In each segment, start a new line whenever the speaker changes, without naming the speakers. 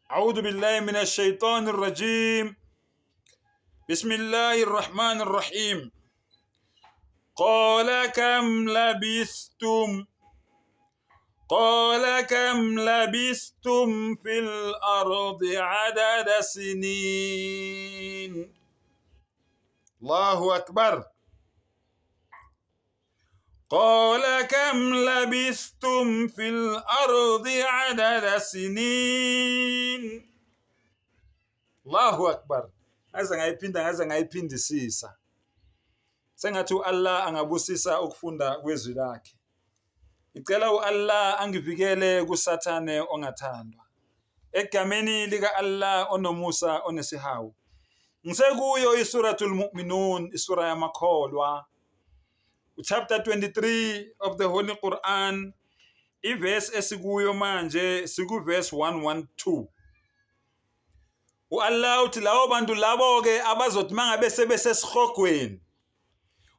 أعوذ بالله من الشيطان الرجيم بسم الله الرحمن الرحيم قال كم لبثتم قال كم لبثتم في الأرض عدد سنين الله أكبر قال كم لبثتم في الأرض عدد سنين Allahu Akbar ngaze ngayiphinda ngaze ngayiphindisisa sengathi uAllah angabusisa ukufunda kwezwi lakhe ngicela uAllah angivikele kusathane ongathandwa egameni lika Allah onomusa onesihawu ngisekuyo isuratul mu'minun isura yamakholwa Chapter 23 of the Holy Quran, ivesi esikuyo manje sikuvesi 112. U-Allah uthi labo bantu labo-ke abazothi uma ngabe sebesesihogweni,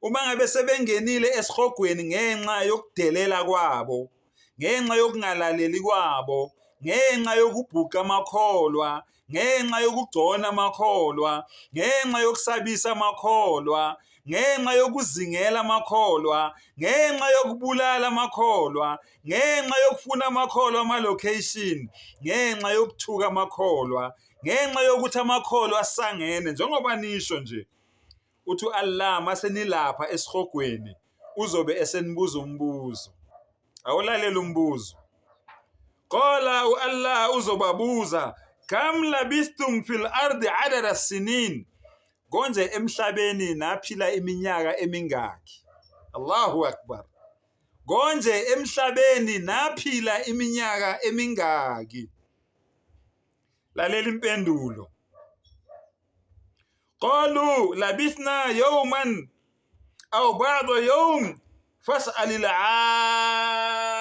uma ngabe sebengenile esihogweni ngenxa yokudelela kwabo, ngenxa yokungalaleli kwabo, ngenxa yokubhuqa amakholwa, ngenxa yokugcona amakholwa, ngenxa yokusabisa amakholwa, ngenxa yokuzingela amakholwa, ngenxa yokubulala amakholwa, ngenxa yokufuna amakholwa ama-location, ngenxa yokuthuka amakholwa, ngenxa yokuthi amakholwa asangene njengoba nisho nje. Uthi u-Allah masenilapha esihogweni uzobe esenibuza umbuzo. Awulalela umbuzo. Qala u-Allah uzobabuza kam labistum fil ardi adada sinin, konje emhlabeni naphila iminyaka emingaki? Allahu akbar. Konje emhlabeni naphila iminyaka emingaki? Lalela impendulo. Qalu labithna yawman aw ba'da yawm fas'al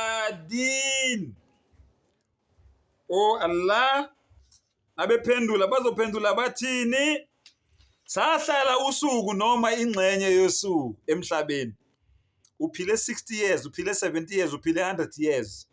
al-adin. O Allah, abephendula bazophendula bathini? Sahlala usuku noma ingxenye yosuku emhlabeni. Uphile 60 years, uphile 70 years, uphile 100 years.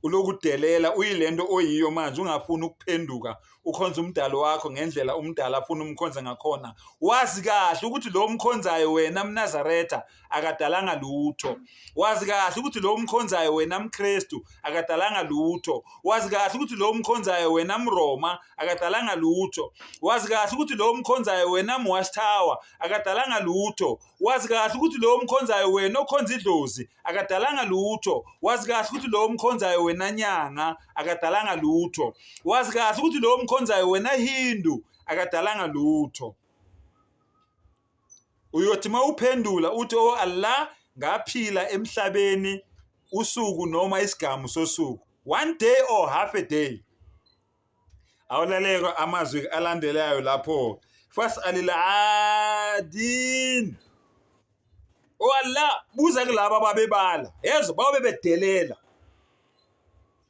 Ulokhu udelela uyilento oyiyo manje ungafuni ukuphenduka ukhonza umdali wakho ngendlela umdali afuna umkhonze ngakhona. Wazi kahle ukuthi lo mkhonzayo wena mNazaretha akadalanga lutho. Wazi kahle ukuthi lo mkhonzayo wena mKristu akadalanga lutho. Wazi kahle ukuthi lo mkhonzayo wena mRoma akadalanga lutho. Wazi kahle ukuthi lo mkhonzayo wena mWatchtower akadalanga lutho. Wazi kahle ukuthi lowo mkhonzayo wena okhonza idlozi akadalanga lutho. Wazi kahle ukuthi lowo mkhonzayo wena nyanga akadalanga lutho. Wazi kahle ukuthi lowo mkhonzayo wena Hindu akadalanga lutho. Uyothi mawuphendula uthi oh Allah ngaphila emhlabeni usuku noma isigamu sosuku. One day or half a day. Awulaleko amazwi alandelayo lapho. Fas'alil adin. O Allah, buza kulabo ababebala. Yezwa babe bedelela.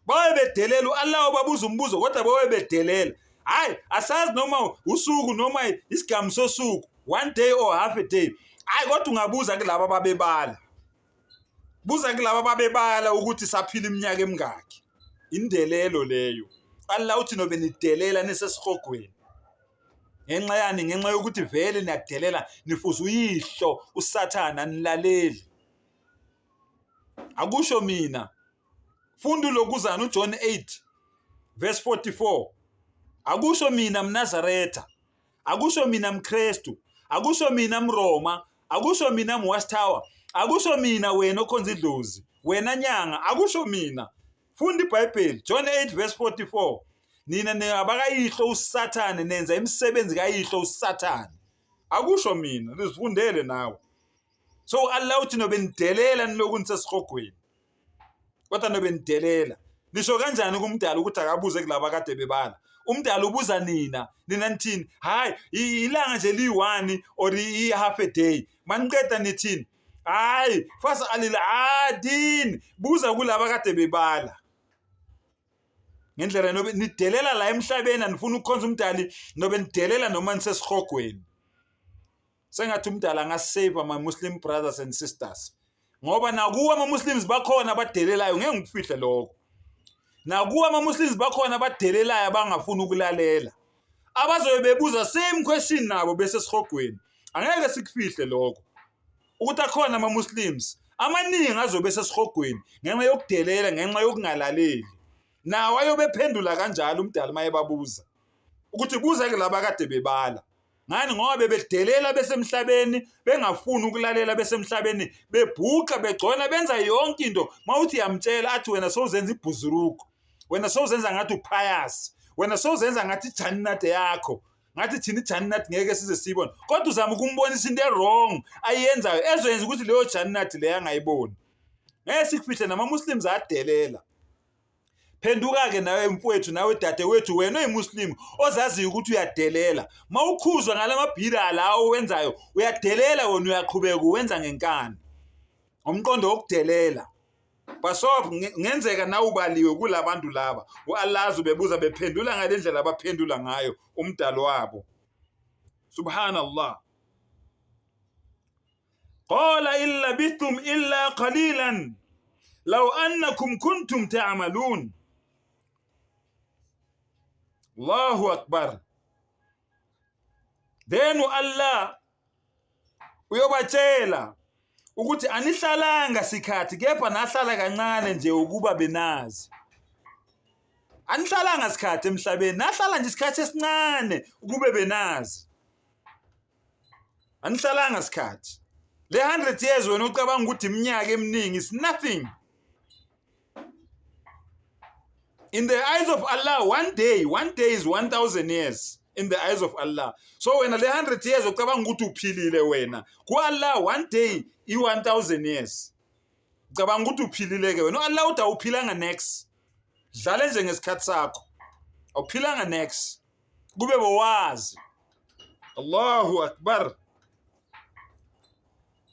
Babe bedelela uAllah ubabuza umbuzo kodwa babe bedelela. Hayi, asazi noma usuku noma isigamu sosuku, one day or half a day. Hayi kodwa ungabuza kulabo ababebala. Buza kulaba babebala ukuthi saphila iminyaka emingaki. Indelelo leyo. Allah uthi nobe nidelela nisesihogweni. Ngenxa yani? Ngenxa yokuthi vele niyadelela nifuza uyihlo uSathana nilaleli. Akusho mina. Funda ulokuzana uJohn 8 verse 44. Akusho mina mNazaretha. Akusho mina mKristu, akusho mina mRoma, akusho mina mWatchtower, akusho mina wena okhonza idlozi, wena nyanga, akusho mina. Funda iBhayibheli, John 8 verse 44. Nina ningabakayihlo uSathane, nenza imisebenzi kayihlo uSathane. Akusho mina, nizifundele nawe. So Allah uthi nobe nidelela niloku nisesihogweni. Kodwa nobe nidelela. Nisho kanjani kumdala ukuthi akabuze kulaba kade bebala? Umdala ubuza nina, nina nithini? Hayi, ilanga nje liyi-one or i-half a day. Maniqeda nithini? Hayi, fas'alil adin. Buza kulaba kade bebala. Ngendlela nobe nidelela la emhlabeni anifuni ukukhonza umdali nobe nidelela noma nisesihogweni. Sengathi umdala angasave ama Muslim brothers and sisters. Ngoba nakuwo ama Muslims bakhona abadelelayo ngeke ngikufihle lokho. Nakuwa ama-Muslims bakhona abadelelayo abangafuni ukulalela. Abazobe bebuza same question nabo bese esihogweni. Angeke sikufihle lokho. Ukuthi akhona ama-Muslims amaningi azobe esesihogweni ngenxa yokudelela, ngenxa yokungalaleli. Nawo ayobe ephendula kanjalo umdali uma ebabuza. Ukuthi buza ke laba kade bebala. Ngani? Ngoba bebedelela besemhlabeni, bengafuni ukulalela besemhlabeni, bebhuqa, begcona, benza yonke into. Mawuthi yamtshela athi wena sowuzenza ibhuzuruku. Wena sowuzenza ngathi upious. Wena sowuzenza ngathi ijannat yakho. Ngathi thina ijannat ngeke size siyibone. Kodwa uzama ukumbonisa into e-wrong ayenzayo ezoyenza ukuthi leyo jannat leyo angayiboni. Ngeke sikufihle nama-Muslims adelela. Phenduka-ke nawe mfowethu nawe dadewethu wena oyimuslimu ozaziyo ukuthi uyadelela. Mawukhuzwa ngalamabhida la owenzayo uyadelela wena uyaqhubeka uwenza ngenkani. Ngomqondo wokudelela. Basop ngenzeka nawe ubaliwe kulabantu laba. U-Allah ubebuza bephendula ngale ndlela abaphendula ngayo umdalo wabo. Subhanallah. Qala in labithtum illa qalilan law annakum kuntum ta'malun. Allahu Akbar. Then Allah uyobatshela ukuthi anihlalanga sikhathi kepha nahlala kancane nje ukuba benazi. Anihlalanga sikhathi emhlabeni, nahlala nje isikhathi esincane ukube benazi. Anihlalanga sikhathi. Le 100 years wena ucabanga ukuthi iminyaka eminingi is nothing. In the eyes of Allah, one day is 1000 years in the eyes of Allah. So wena le 100 years ucabanga ukuthi uphilile wena. Ku Allah one day i 1000 years. Ucabanga ukuthi uphilile ke wena. U-Allah uthi awuphilanga next. Dlale nje ngesikhathi sakho. Awuphilanga next. Kube bowazi. Allahu Akbar.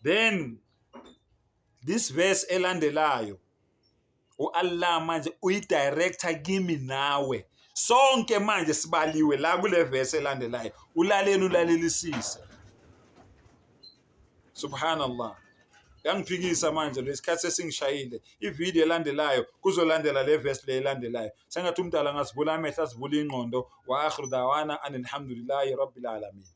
Then this verse elandelayo uAllah manje uyidirector kimi nawe sonke manje sibaliwe la kule verse elandelayo ulalela ulalelisise. Subhanallah. Yangiphikisa manje lesikhathi sesingishayile. Ivideo elandelayo kuzolandela le verse le elandelayo. Sengathi umdala angasivula amehlo asivule ingqondo. Wa akhiru dawana anilhamdulillahi rabbil alamin.